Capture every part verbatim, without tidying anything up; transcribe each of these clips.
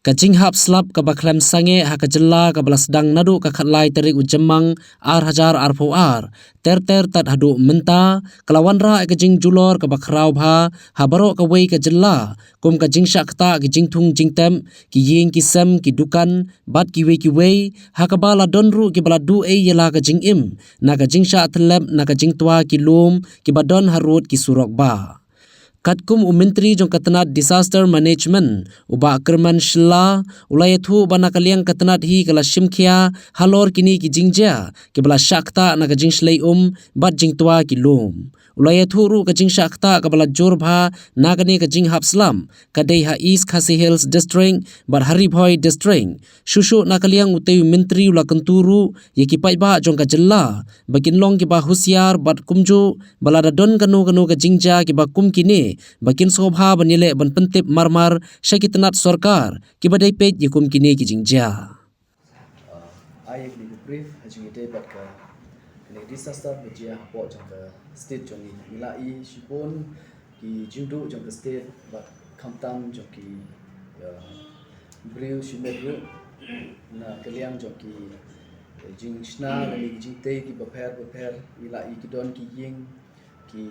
Ka jinghap slap kaba khlem sangeh ha ka jylla kaba la sdang naduh ka khatlai tarik u Jymmang ar hajar arphew ar ter ter tad haduh mynta ka la wanrah ïa ka jingjulor kaba khraw bha ha baroh kawei ka jylla, kum ka jingshah ktah ki jingthung jingtep, ki ïing ki sem, ki dukan bad kiwei kiwei, ha kaba la don ruh kiba la duh-ei ïa la ka jingim na ka jingshah tyllep na ka jingtwa ki lum kiba don harud ki surok bah. Katkum u Myntri jong ka tnat Disaster Management, u Bah Kyrmen Shylla, u la ïathuh ba na ka liang ka tnat hi ka la shim khia halor kine ki jingjia kiba la shah ktah na ka jingshlei um bad jingtwa ki lum. U la ïathuh ruh ka jingshah ktah kaba la jur bha na kane ka jinghap slap ka dei ha East Khasi Hills District bad ha Ri Bhoi District. Shuh shuh na ka liang utei u Myntri u la kyntu ruh ïa ki paidbah jong ka jylla ba kin long kiba husiar bad kumjuh ba lada don kano kano ka jingjia kiba kum kine ba kin sngewbha ban ïaleh ban pyntip marmar sha ki tnat sorkar kiba dei peit ïa kum kine ki jingjia. Uh, ai ïa kane ka brief ha jingïadei bad ka kane ka disaster ba jia hapoh jong ka state jong ngi. Ngi la i shibun ki jingduh jong ka state bad khamtam jong ki, uh, briew shimet ruh na ka liang jong ki, eh, jingshna lane ki jingtei kiba pher bapher. Ngi la i ki don ki ïing ki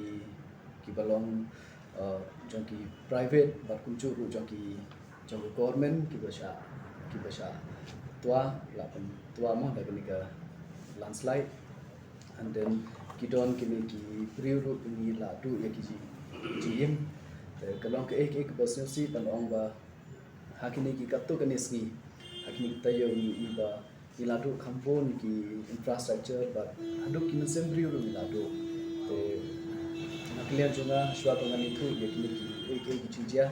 kiba long, uh, jong ki private bad kumjuh ruh jong ki jong ka government kiba shah kiba shah twa la pyntwa mo da kane ka landslide. And then ki don kine ki briew ruh ki la duh ïa ki ji- jingim. Te ka long kaei kaei kaba sngewsih ban ong ba ha kine ki katto katne sngi, ha kine ki taïew ngi i ba ngi la duh kham bun ki infrastructure bad haduh ki mynsiem briew ruh ngi la duh. Te na ka liang jong nga, shuwa ba ngan ïathuh ïa kine kiei kiei ki jingjia,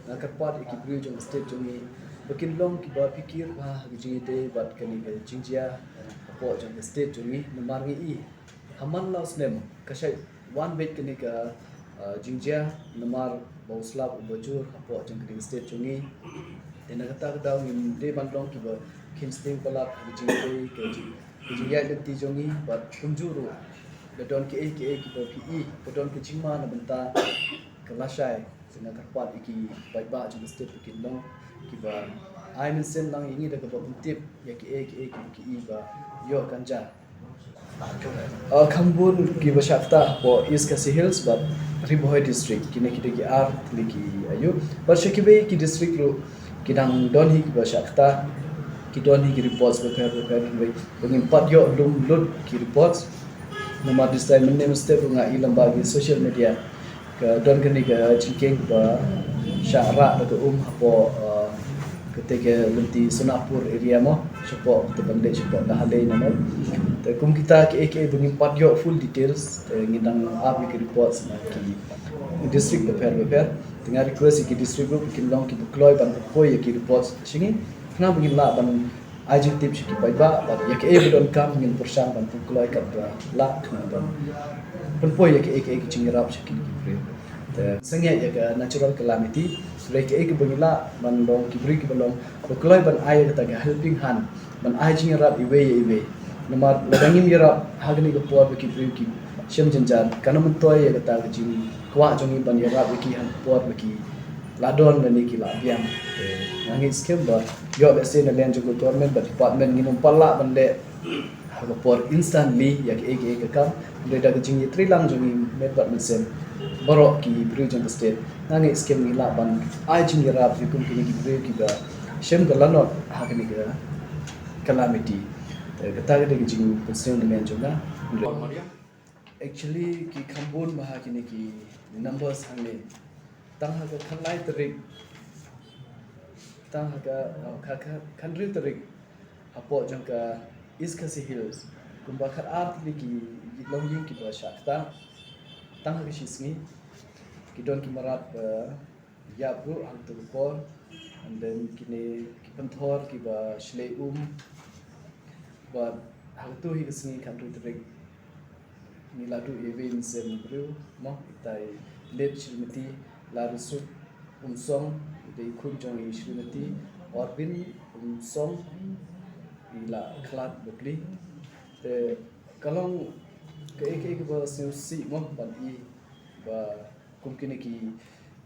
nga kyrpad ïa ki briew jong ka state jong ngi ba kin long kiba phikir bha ha ka jingïadei bad kane ka jingjia hapoh jong ka state jong ngi. Namar ngi i ha man la u snem ka shait wan beit kane ka, uh, jingjia namar ba u slap uba jur hapoh jong kane ka state jong ngi. Te na kata ka daw ngim dei ban long kiba kheiñ sting palat ha ka jingïadei, ka jing- ka jingïaid lynti jong ngi bad kumjuh ruh lada don kiei kiei kiba phi i ba don ka jingma na bynta ka lashai, te nga kyrpad ïa ki paidbah jong ka state ba kin long kiba ai mynsiem lang ïa ngi da kaba pyntip ïa kiei kiei kiba ki i ba ïoh kan jia. Uh, kham bun kiba shah ktah hapoh East Khasi Hills bad Ri Bhoi District, kine ki dei ki ar tylli ki aïu. Bad sha kiwei ki district ruh ki dang don hi kiba shah ktah, ki don hi ki reports bapher bapher, kiwei ba ngim pat ïoh lum lut ki reports. Namar this time mynne mynstep ruh nga i lyngba ki social media ka don kane ka jingkieng ba shah rah da ka um hapoh, uh, kata ka lynti Sonapur area mo, shapoh kata ban leit shapoh Dahalei na mo. Te kum kita kiei kiei ba ngim pat ïoh full details, te ngi dang ap ïa ki reports na ki district bapher bapher. Te nga request ïa ki district ruh ba kin long kiba kloi ban pynpoi ïa ki reports sha ngi, khnang ba ngin lah ban ai jingtip sha ki paidbah bad ïa kaei ba donkam ngin pyrshang ban pynkloi katba lah khnang ban pynpoi ïa kaei kaei ki jingïarap sha kine ki briew. Te sangeh ïa ka natural calamity, hynrei kaei kaba ngi lah ban long ki briew kiba long ba kloi ban ai ïa kata ka helping hand, ban ai jingïarap iwei ïa iwei. Namar lada ngim ïarap ha kane ka por ba ki briew ki shem jynjar, kan ym myntoi ïa kata ka jingkwah jong ngi ban ïarap ïa ki ha ka por ba ki la don lane ki la biang. Te nga ngeit skhem ba ïoh lehse na liang jong ka government bad department ngin ym pat lah ban leh ha ka por instantly ïa kaei kaei ka kam, hynrei da ka jingïatreilang jong ngi met bad mynsiem baroh ki briew jong ka state, nga ngeit skhem ngi lah ban ai jingïarap ïa kum kine ki briew kiba shem ka lanot ha kane ka calamity. Te kata ka dei ka jingpynsngew na liang jong nga. Actually ki kham bun bha kine ki numbers hangne. Tang ha ka khatlai tarik, tang ha ka, oh, ka, ka khathynriew tarik hapoh jong ka East Khasi Hills, kumba khatar tylli ki, ki longïing kiba shah ktah. Tang ha ka shi sngi ki don ki mrad ba ïap ruh hangto ka por. And then kine ki pynthor kiba shlei um. Bad ha kato hi ka sngi khathynriew tarik ngi la duh ïa iwei mynsiem briew mo, itai late Shrimati Larisuk Umsong, itai i khun jong i Shrimati Orbin Umsong, i la khlad bapli. Te ka long kaei kaei kaba sngewsih mo ban i ba kum kine ki,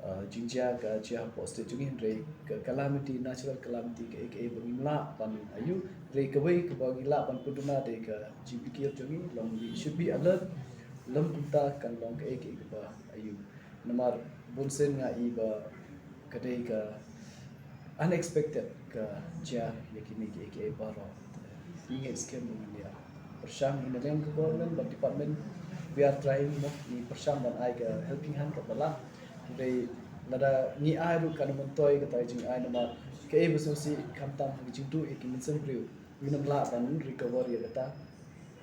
Uh, jingjia ka jia hapoh state jong ngi, hynrei ka calamity, natural calamity, kaei kaei ba ngim lah ban ïoh, hynrei kawei kaba ngi lah ban pynduna de ka jingpynkiew jong ngi, long we should be alert. Lym kumta kan long kaei kaei kaba ïoh. Namar bun sien nga i ba ka dei ka unexpected ka jia ïa kine kiei kiei baroh. Ngi ngeit skhem ba ngin ïa pyrshang, na liang ka government bad department, we are trying, mo, ngi pyrshang ban ai ka helping hand kaba lah. Hynrei lada ngi ai ruh kan ym myntoi kata ka jingai, namar kaei ba sngewsih, khamtam ha ka jingduh ïa ki mynsiem briew, ngin ym lah ban recover ïa kata.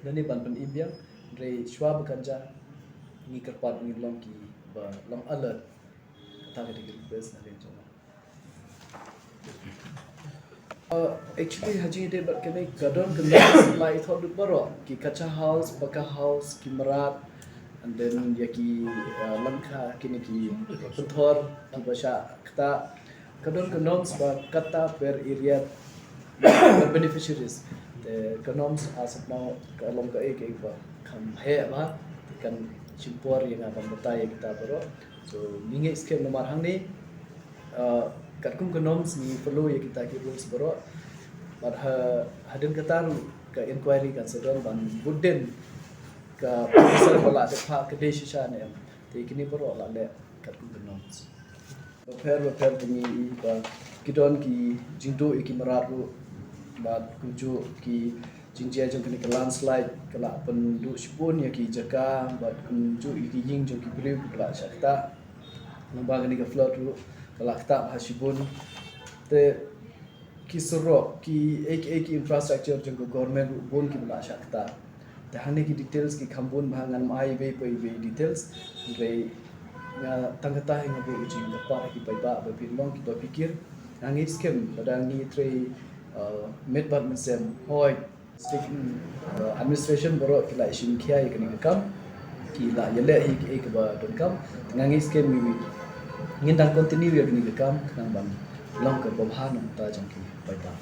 Lane ban pynim biang, hynrei shuwa ba kan jia, ngi kyrpad ngin long kiba long alert. Kata ka dei ka request na liang jong nga. Uh, actually, ha jingïadei bad kane, ka don ka la ïathuh lut baroh, ki kacha house, paka house, ki mrad, and then ïa ki, uh, lyngkha, kine ki pynthor kiba shah ktah. Ka don ka norms ba kata per area, per beneficiaries. Te ka norms as of now ka long kaei kaei ba kham heh bha, te kan shim por ïa nga ban batai ïa kita baroh. So ngi ngeit skhem namar hangne, uh, katkum ka norms ngi follow ïa kita ki rules baroh. Bad ha, hadien kata ruh ka inquiry kan sa don ban bud dien ka proposal ba la dep phah ka dei shisha ne em. Te kine baroh la leh katkum ka norms. Bapher bapher ba ngi i ba ki don ki jingduh ïa ki mrad ruh, bad kumjuh ki jingjia jong kane ka landslide ka la pynduh shibun ïa ki jaka, bad kumjuh ïa ki ïing jong ki briew ki la shah ktah. Nangba kane ka flood ruh ka la ktah ha shibun. Te ki surok, kiei kiei ki infrastructure jong ka government ruh bun kiba la shah ktah. Te hangne ki details ki kham bun bha, ngan ym ai iwei pa iwei details. Hynrei nga tang kata hi nga buh jingkyrpad ha ki paidbah ba phin long kiba phikir. Nga ngeit skhem lada ngi trei, uh, met bad mynsiem, hooid, state, uh, administration baroh ki la shim khia ïa kane ka kam, ki la ïaleh hi kiei kiba donkam. Nga ngeit skhem ngi, ngin dang continue ïa kane ka kam khnang ban long kaba bha na ka bynta jong ki paidbah.